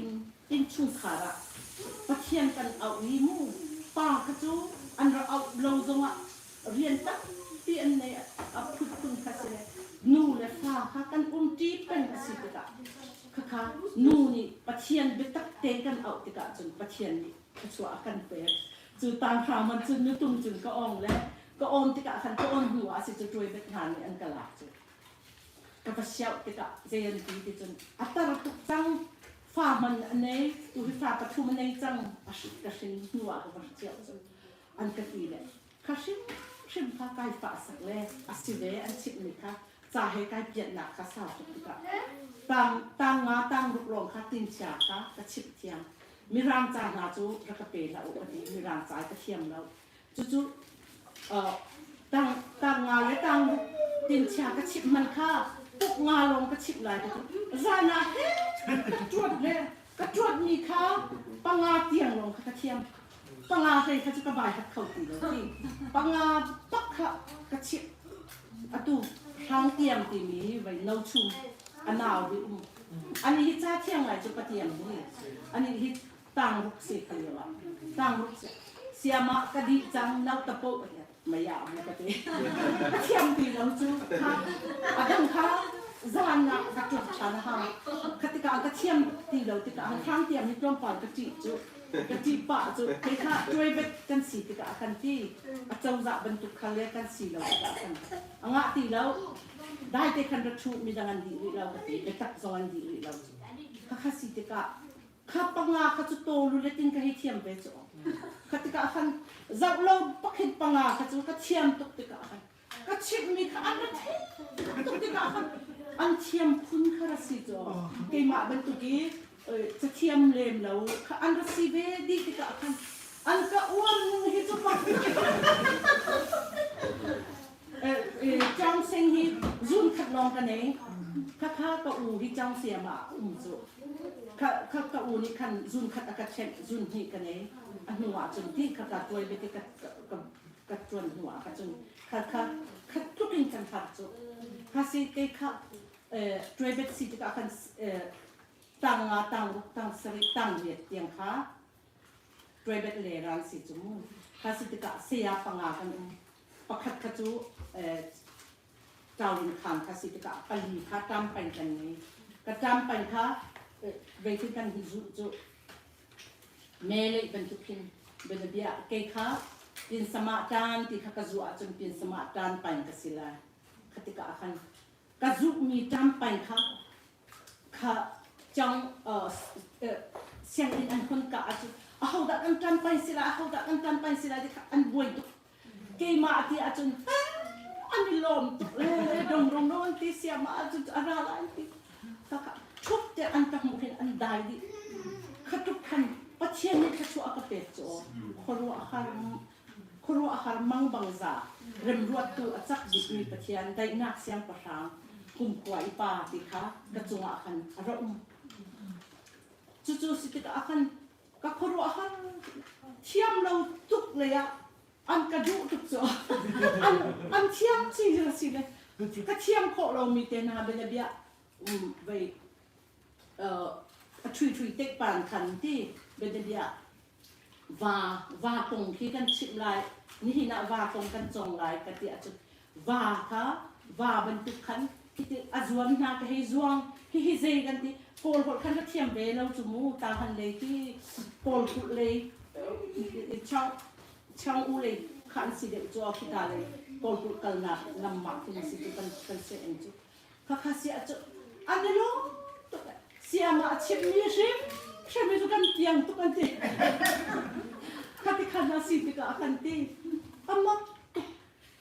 innchungkhar ah Pathian kan auh i mu pa kha cu an ra auh lo zongah rian tampi an nei a phunphun kha si le nu le fa kha kan umṭi peng a si tikah khakha nu nih Pathian biatak tein kan auh tikah cun Pathian nih thluachuah a kan pek. Cu tanghra man cun nutung cun ka ong le ka on tikah khan ka on hnu ah si cu tuai bet hna nih an ka lak cu. Ka va siauh tikah zei an ti ti cun a tar tuk cang. Fa hman a nei, tu hi fa pathum a nei cang, a ka hrin hnu ah ka va chiah cu an ka ti le kha hrim hrim kha kai fah sak le a si ve an chimh mi kha ca he kai pianhnak kha sau tuk tikah tang tang nga tang ruk lawng kha tin chia kha ka chimh thiam. Mirang ca hna cu rak ka pe hlah u ka ti, mirang ca ka thiam lo. Cucu tang tang nga le tang ruk tin chia ka chimh man kha puk nga lawng ka chimh lai ka ti. Zan ah he ka ṭuat le ka ṭuat mi kha panga tiang lawng kha ka thiam. Panga hlei kha cu ka bai hat kho ti lo ti. Panga bak kha ka chimh. Atu hrang tiang timi vei no chung a nau bi um. Ani hi ca thiang lai cu patiang hi. Ani hi tang ruk si kha lio ah. Tang ruk si. Siama ka di cang nau ta po maya mu ka ti. Ka thiam ti lo cu kha adang kha zan ah ka ṭuan ṭhan a hau. Khatika ka thiam ti lo tikah hrang tiang hi tlawmpal ka ṭih cu. Ka ṭih pah cu kei kha private kan si tikah a kan ti. A cozah bantuk kha le kan si lo tikah kan a ngah ti lo. Dai te khan ra ṭhu midang an dih rih lo ka ti. Biatak zong an dih rih lo. Khakha si tikah kha panga kha cu tawlu le tin ka hei thiam ve cu. Kha tikah khan zoh lo pakhin panga kha cu ka thiam tuk tikah khan ka chimhmi kha an ra thei tuk tikah khan an thiam phun kha ra si cu. Keimah bantuk i cathiam lem lo kha an ra si ve dih tikah khan an ka uar ning hi cu mak. Chang Sing hi zun khat lawng ka nei. Khakha ka u hi Chang Siam ah um cu. Kha kha ka u nih khan zun khat a ka ṭhenh, zun hnih ka nei. A hnu ah cun ti kha ka tuai bete ka ka ka ṭuan hnu ah ka cun kha kha khat tluk in kan har cu. Kha si ke kha tuai bet si tikah khan tang nga tang ruk tang sarih tang riat tiang kha tuai bet le ran si cu mu. Kha si tikah saya panga kan um. Pakhat kha cu ṭauin khaan kha si tikah pali kha ṭampai kan ngei. Ka ṭampai kha zeitin kan hi zuh cu meleih bantuk khin bianabia kei kha pinsama ṭan ti kha ka zuh ahcun pinsama ṭan pain ka si lai. Kha tikah khan ka zuhmi ṭampai kha kha cang sianginn an hun ka ahcun ahodah kan ṭampai si lai ahodah kan ṭampai si lai ti kha an buai tuk. Keimah ti ahcun an i lawm tuk le dong dong dong an ti siam ahcun a ra lai an ti. Ṭhup te an ka hmuh hin an dai dih. Khatuk khan Pathian nih thluachuah a ka pek cu khuaruahhar khuaruahhar mang bang za remruattu a cak bikmi Pathian daihnak siangpahrang kumkhua i pa ti kha ka cungah khan a ra um. Cucu si tikah khan ka khuaruahhar thiam lo tuk lei ah an ka duh tuk cu an an thiam ci si le ka thiam khawh lomi te hna bianabia vei a thui thui tek pan khan ti bianabia va va kong khi kan chimh lai nihin ah va kong kan cong lai ka ti ahcun va kha va bantuk khan khiti a zuan hna ka hei zuang hihi zei kan ti. Kawl holh khan ka thiam ve lo cu mu. Tahan lei khi kawl kulh lei chang chang u lei kha an si deuh cu khita lei kawl kulh kalnak lam mah khi si cu kan kan se en cu kha kha si a cu an i lawm tuk. Siama a chimmi hrim hrim hi cu kan tiang tuk an ti. Kha ti khan a si tikah a kan ti amak tuk.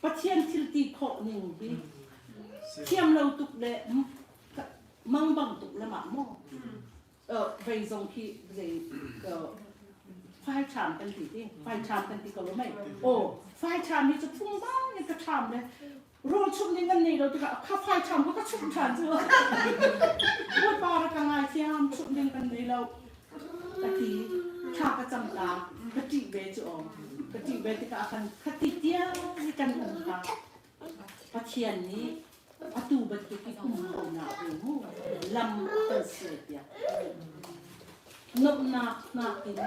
Pathian thil ti khawh ning hi thiam lo tuk le mangbang tuk le mah maw vei zong khi zei fai ṭham kan ti ti fai ṭham kan ti ko lo mei aw fai ṭham hi cu phung bang in ka ṭham le rawl chumh ding an nei lo tikah kha fai ṭham kha ka chumh ṭhan cu Bawipa ra ka ngai thiam chumh ding kan nei lo ka ti. Thla ka cam ta ka ṭih ve cu aw ka ṭih ve tikah khan khati tiang hi kan um kha Pathian nih atu bantuk i um khonak ding mu lam a kan suai piak. Nuamhnak nakin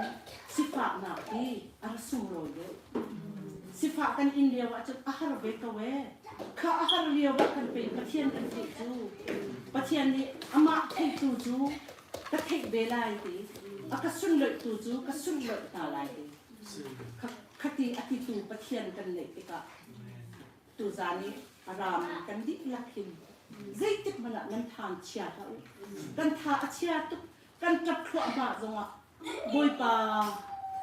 sifahnak hi a ra sunglawi deuh. Sifah kan in lio ahcun a har ve ko ee. Kha a har lio ah kan pei Pathian kan theih cu. Pathian nih amah theitu cu ka theih ve lai ti. A ka sunloihtu cu ka sunloih hna lai ti. Khati a titu Pathian kan neih tikah tuzaan i a ram kan dihlak hin zeitik hmanh ah nan than chia hlah u. Kan tha a chia tuk. Kan ṭap thluahmah zongah Bawipa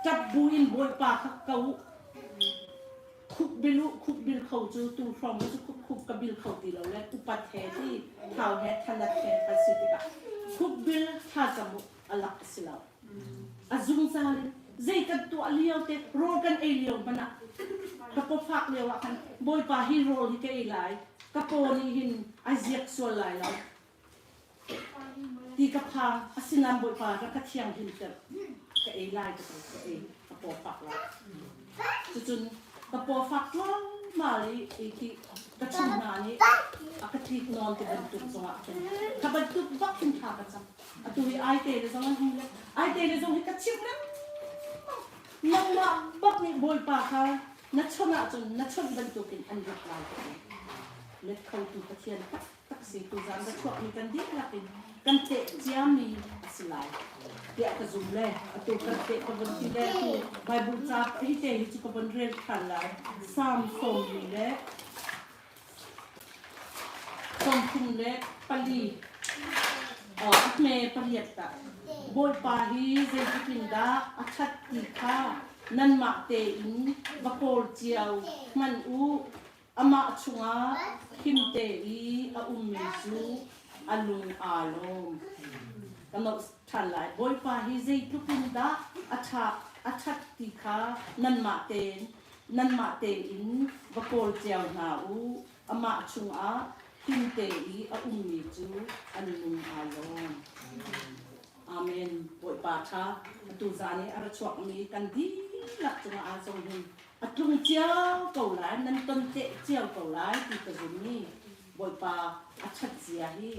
ṭap buin Bawipa kha ko u. Khuk bil u, khuk bil kho cu tu hrawng cu khuk khuk ka bil kho ti lo le upat he ti thau he thanat he kan si tikah khuk bil thlacam u a lak a si lo. A zungzal in zei kan tuah lio te rawl kan ei lio hmanh ah ka pawfak lio ah khan Bawipa hi rawl hi ka ei lai ka paw nih hin ai ziak sual lai lo ti ka phang asinain Bawipa rak ka thianghlimter ka ei lai ka ti ka ei ka paw fak lai cucun ka paw fak tluangmal i khi ka chung hna nih a ka tlik nawn ti bantuk zongah khin kha bantuk bak khin thla ka cam atu hi ai te le zong an hung le ai te le zong hi ka chimh lengmang nangmah bak nih Bawipa kha na chawnh ahcun na chawnh bantukin an rat lai ka ti let khotu Pathian tak tak si tuzaan va chuakmi kan dihlak in kan teh ciami a si lai tiah ka zum le atu kan teh ka von ti le tu Bible ca hi te hi cu ka von rel than lai Psalm sawmli le 34 a hme pariat ta Bawipa hi zeitik in dah a ṭhat ti kha nanmah tein va kawl cio hmanh u Amah chungah himte i a ummi cu a lung aa lawm. Ka nolh ṭhan lai. Bawipa hi zeitluk in dah a ṭha a ṭhat ti kha nanmah tein nanmah tein va kawl cio hna u. Amah chungah himte i a ummi cu an lung aa lawm. Amen. Bawipa ṭha atu zan i a ra chuakmi kan dihlak cungah aa zong hin a tlung cio ko lai nan ton teh cio ko lai ti ka zum i Bawipa a ṭhat zia hi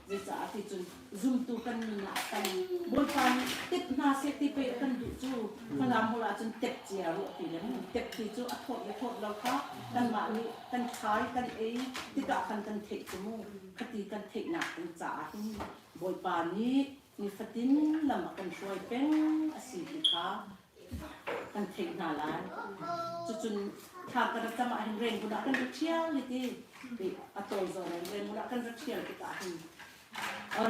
zeicah ti cun zumtu kan nun ah kan Bawipa nih tep hna seh ti pei a kan duh cu Falam holh ah cun tep cia ruah ti le tep ti cu a thawt le thawt lo kha kanmah nih kan khai kan ei tikah khan kan theih cu mu khati kan theihnak ding caah hin Bawipa nih nifatin lam a kan hruai peng a si ti kha kan theih hna lai. Cucun thla kan rak cam ahhin Rangoon ah kan ra ṭhial i ti a tawi zawn in Rangoon ah kan ra ṭhial tikah hin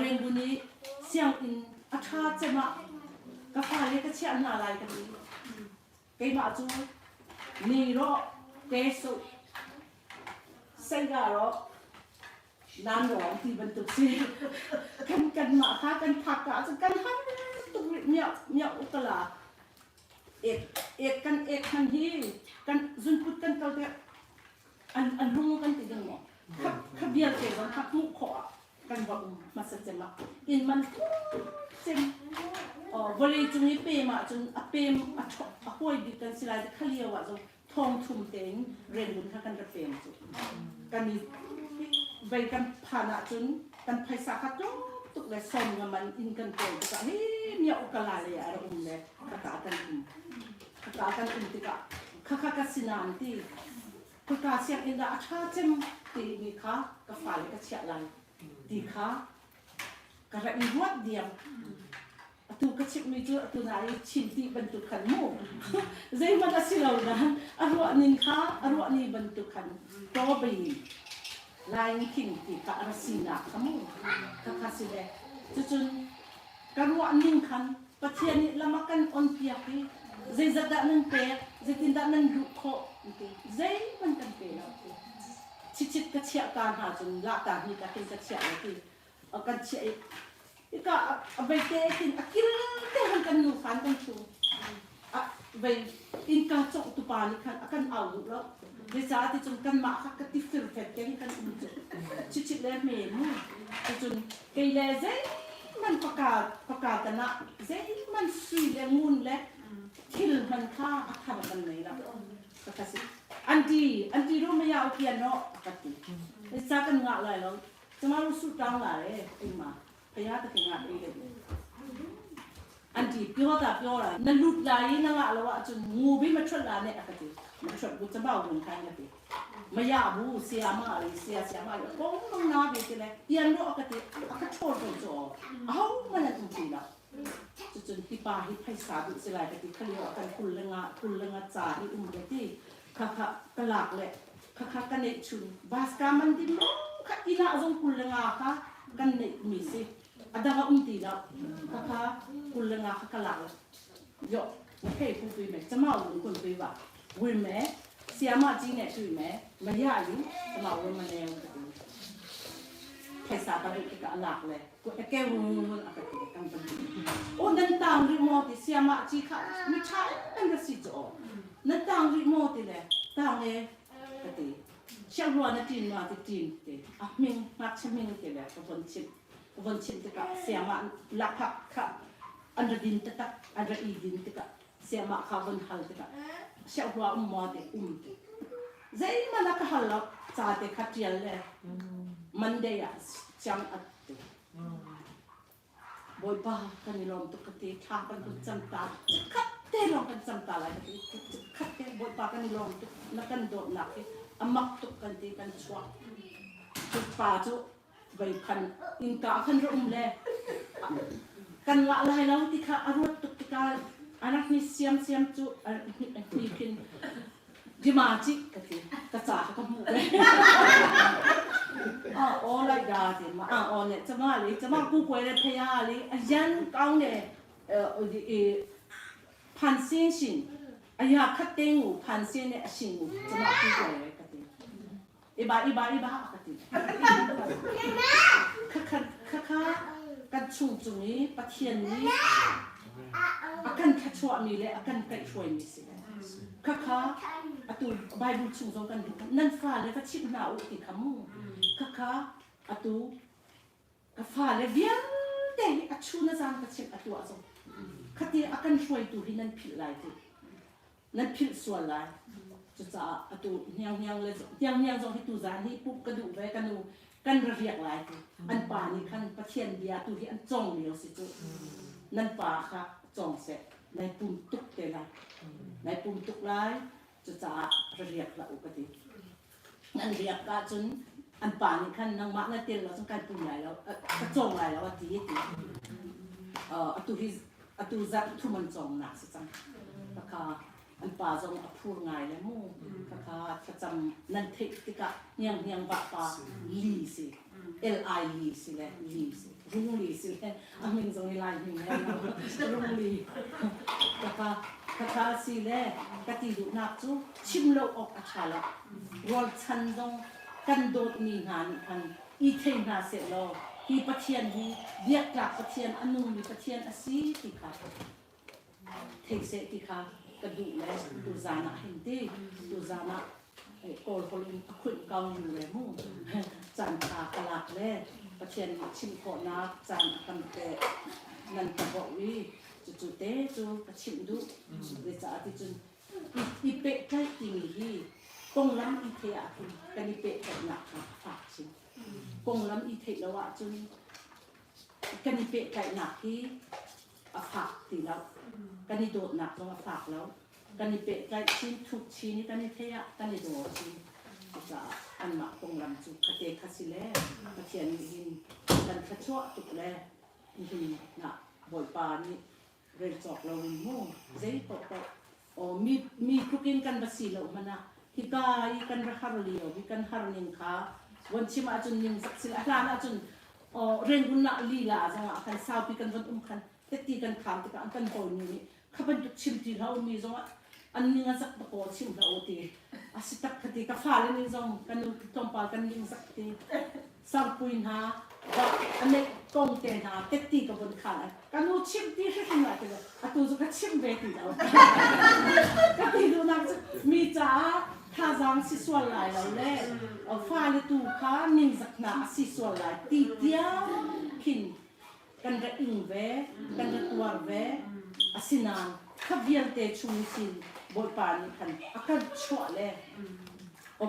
Rangoon i sianginn a ṭha cem ah ka fale ka chiah hna lai ka ti. Keimah cu ni rawh te suh seiga rawh nan rawng ti bantuk si kan kanmah kha kan phak ka ahcun kan har tuk rih miau miau ukala ek ek kan ek hman hi kan zunput kan kal te an an lung kan ti ding maw kha kha vialte zong kha hmuh khawh ah kan va um hmasa cem ah in man cem vawlei cung i pem ahcun a pem a a huai bik kan si lai kha lio ah zong thong thum tein Rangoon kha kan ra pem cu kan i vei kan phan ahcun kan phaisa kha tlawm tuk le som nga man in kan kawl tikah hi mia ukala le a ra um le khaka kan um khaka kan um tikah khakha ka sinan ti khaka sianginn ah a ṭha cem ti mi kha ka fale ka chiah lai ti kha ka ra i ruat diam atu ka chimhmi cu atu na i chim ti bantuk khan mu zeihmanh a si lo nain a ruah ning kha a ruah ni bantuk khan tawbei Lion King ti kha a ra sinak kha mu kha kha si le cucun ka ruah ning khan Pathian nih lam a kan on piak i zeizat dah nan pek zeitindah nan luh khawh ti zeihmanh kan pe lo ti chichit ka chiah ta hna cun lahta hni ka kin ka chiah lo ti kan chiah i ika a vei te tin a kil te han kan nu khan kan thu a vei innka congh tu pa nih khan a kan au duh lo zeicah ti cun kanmah kha ka ti fir fet ke kan um cu chichit le hme mu cun kei le zeihmanh paka paka tan ah zeihmanh sui le ngun le thil hman kha a thar kan nei lo ka ka si anti anti ro maya upian no ka ti ca kan ngah lai lo Camaru su tang la re ima phaya ta kinga ei le anti pyo ta pyo la na lut lai na nga lo ah cun ngu bi ma chot la ne akati ma chot bu chamau bun khan ka ti ma ya bu sia ma ri sia sia ma ri kong nong na be ti le pian ro akati aka chol ko cho au ma na um ti la cucun hi pa hi phaisa duh si lai ka ti khali kan kul le nga kul le nga cha hi um le ti kha kha ka lak le Khakha ka neih chun baska man din lawng kha inn ah zong 25 kha kan neih mi si. A dang a um ti lo. Khakha 25 kha ka lak yo ဖေကူတွေ့မယ်ကျမဝင်ခွင့်ပေးပါဝင်မယ်ဆရာမကြီးနဲ့တွေ့မယ်မရရင်ကျမဝင်မနေဘူးဖေစာပါတို့ကအလားလေကိုအကဲဝင်ဝင်အကဲကံပန်အိုနန်တောင်ရီမောတိဆရာမကြီးခမိချာအန်ဒစီကြောနန်တောင်ရီမောတိလေတောင်လေကတိရှောက်လောနတင်နာတိတင်တေအမင်းငါချမင်းတေလေကဝန်ချစ်ဝန်ချစ်တကဆရာမလက်ဖခ an ra din taktak an ra i din tikah siamah kha von hal tikah siahhua um maw te um te zeihmanh a ka hal lo ca te kha ṭial le Monday ah siang at te Bawipa kan i lawm tuk ka ti thla kan kun cam ta khat te lawng kan cam ta lai ka ti khat te Bawipa kan i lawm tuk na kan dawtnak hi a mak tuk kan ti kan chuak cu pa cu Vei khan innka khan ra um le kan ngah lai lo ti kha a ruat tuk tikah anak ni siamsiam cu ni khin dima ci ka ti ka ca kha ka hmuh ve a o lai da ti ma a o ne chama li chama ku kwe le phaya li a yan kaung ne phan sin sin aya khat te ngu phan sin ne a sin ngu chama ku kwe ka ti Iba iba iba ka ti. Khakha kan chung cung i Pathian nih a kan thluachuahmi le a kan kaihhruaimi si. Khakha atu Bible chung zong kan duh nan fale va chimh hna u ti kha mu. Khakha atu ka fale vialte hi a chun a zan ka chimh atu ah zong khati a kan hruaitu hi nan philh lai ti. Nan philh sual lai. Cucaah atu hnianghniang le hnianghniang zong hi tuzaan hi pumh ka duh ve ka nu kan ra riak lai ti. An pa nih khan Pathian bia tu hi an cawng lio si cu. Nan pa kha cawng seh. Nai pum tuk te lai. Nai pum tuk lai. Cucaah ra riak hlah u ka ti. Nan riak ahcun an pa nih khan nangmah na tel lo cun kai pum lai lo, ka cawng lai lo a ti ti. Atu hi atu zarh thum an cawng nak si cang. Khakha an pa zong a phur ngai le mu. Khakha thlacam nan theih tikah hniang hniang va pa li si. L I li si le li si. Rung li si le a min zong i lai min le rung li. Khakha khakha si le ka ti duhnak cu chim lo awk a ṭha lo. Rualchan zong kan dawtmi hna nih khan i thei hna sehlaw hi Pathian hi biaktlak Pathian a nungmi Pathian a si ti kha thei seh ti kha ka duh le tuzaan ah hin ti tuzaan ah Kawl holh in a khulh ko nu le mu caan ṭha ka lak le Pathian nih chimh khawhnak caan a kan pek nan ka bawh i cucu te cu ka chimh duh zeicah ti cun I pehtlaih timi hi konglam i theih ahcun kan i pehtlaihnak kha a fak chin. Konglam i theih lo ahcun kan i pehtlaihnak hi a fak ti lo. Kan i dawtnak zong a fak lo. Kan i pehtlaih chin, thuk chin i kan i theih ah kan i daw chin. Cucaah anmah konglam cu khate kha si le Pathian nih hin kan thluachuah tuk le nihin ah Bawipa nih rel cawk lo in mu zei paohpaoh aw mi mi tluk in kan va si lo hmanh ah hika i kan ra har lio hi kan har ning kha von chim ahcun ning zak sil a hlan ahcun aw Rangoon ah lila zongah khan saupi kan von um khan teti kan kham tikah an kan hawinu nih kha bantuk chim ti hlah u mi zongah an ning a zak dakaw chim hlah u ti a si tak kha ti ka fale ning zong kan nu tlawmpal kan ning zak ti sangpui hna a neih kong te hna tetti ka vun khan ka nu chim ti hrim lai ti atu cu ka chim ve ti lo ka ti duhnak cu mi caah thazaang si sual lai lo le fale tu kha ningzak hna a si sual lai ti tiang khin kan ra ing ve kan ra tuar ve asinain kha vialte chung sin Bawipa nih khan a kan chuah le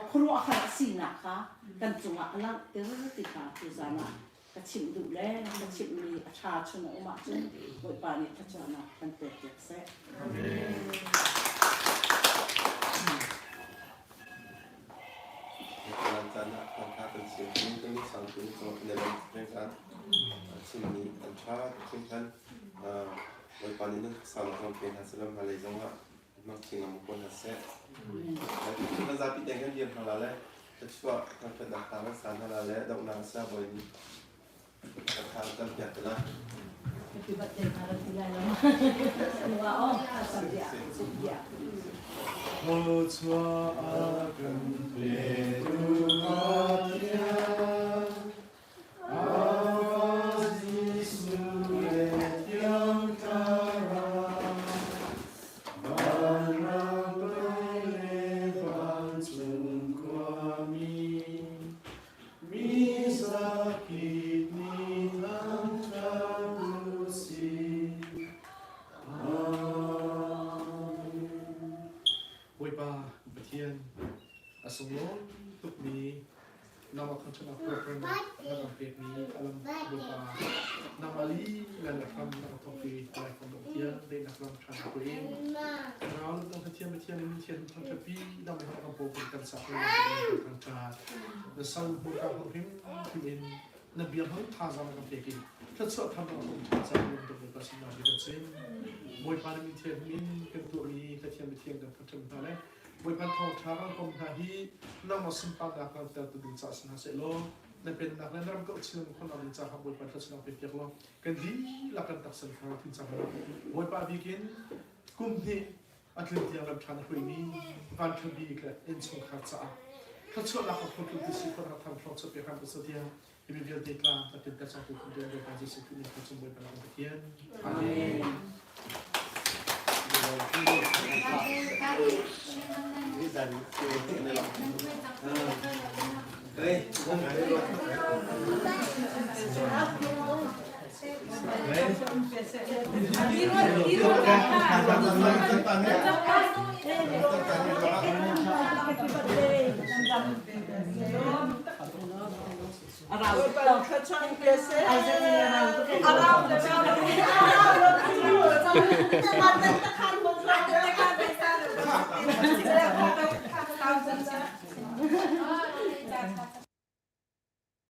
khuaruahhar a sinak kha kan cungah a langhter ti kha tuzan ah ka chimh duh le ka chimhmi a ṭha chung a um ahcun Bawipa nih thluachuahnak kan pekpiak seh. Caan ah thawngṭha kan chim kan sang tu kan chimmi an ṭha hringhran. Bawipa nih nan khuasaunak zong pe hna seh law hmailei zongah hmang chin lengmang ko hna seh. Kan zapi tein kan dir hna la le thluachuah thangṭhatnak hla kan sa hna la le donghnak a sia Bawi nih. Ka tha kan piak te lai. Happy birthday na rak ti lai lo. Wow, sabia, sabia. Thluachuah a kan petu Pathian, Ama Jesuh le Thiang Thlarau, vanram lei le vancung khuami, mi zakip nih thangṭhat u sih. Amen. Bawipa Pathian a sunglawi tukmi nangmah thangṭhatnak program na kan pekmi alam Bawipa nangmah lila na hram na ka thawk i lai kan dong tiang daihnak lam ṭha na in rau na tong Pathian Pathian in Pathian thangṭhatpi dang mi kan program kan sak kan thangṭhat na sal hmurka hmang hrim hrim in na bia hmang thazaang na kan pek i thluachuah tham na kan ṭhan caah lung tuk Bawipa sinah bi kan chim. Bawipa na min thian min kan tuahmi Pathian Pathian kan thangṭhat hna le Bawipa thawngṭha kan kom hna hi nangmah sunparnak kan tertu ding caah si hna seh law na pennak le na ram kauh chin khawhnak ding caah Bawipa thluachuahnak pe piak law kan dihlak kan taksan kha thin cang Bawipa bikin kum hnih a tlin tiang lam ṭha na hruaimi van ṭha bik le innchungkhar caah thluachuahnak a phurtu ti si khawhnak tham hrawng chuah piak hram ko tiang hi mi vialte tlang ka tin ka cang tu kum tiang Bawipa Jesuh Khrih min cung Bawipa kan Pathian. Amen.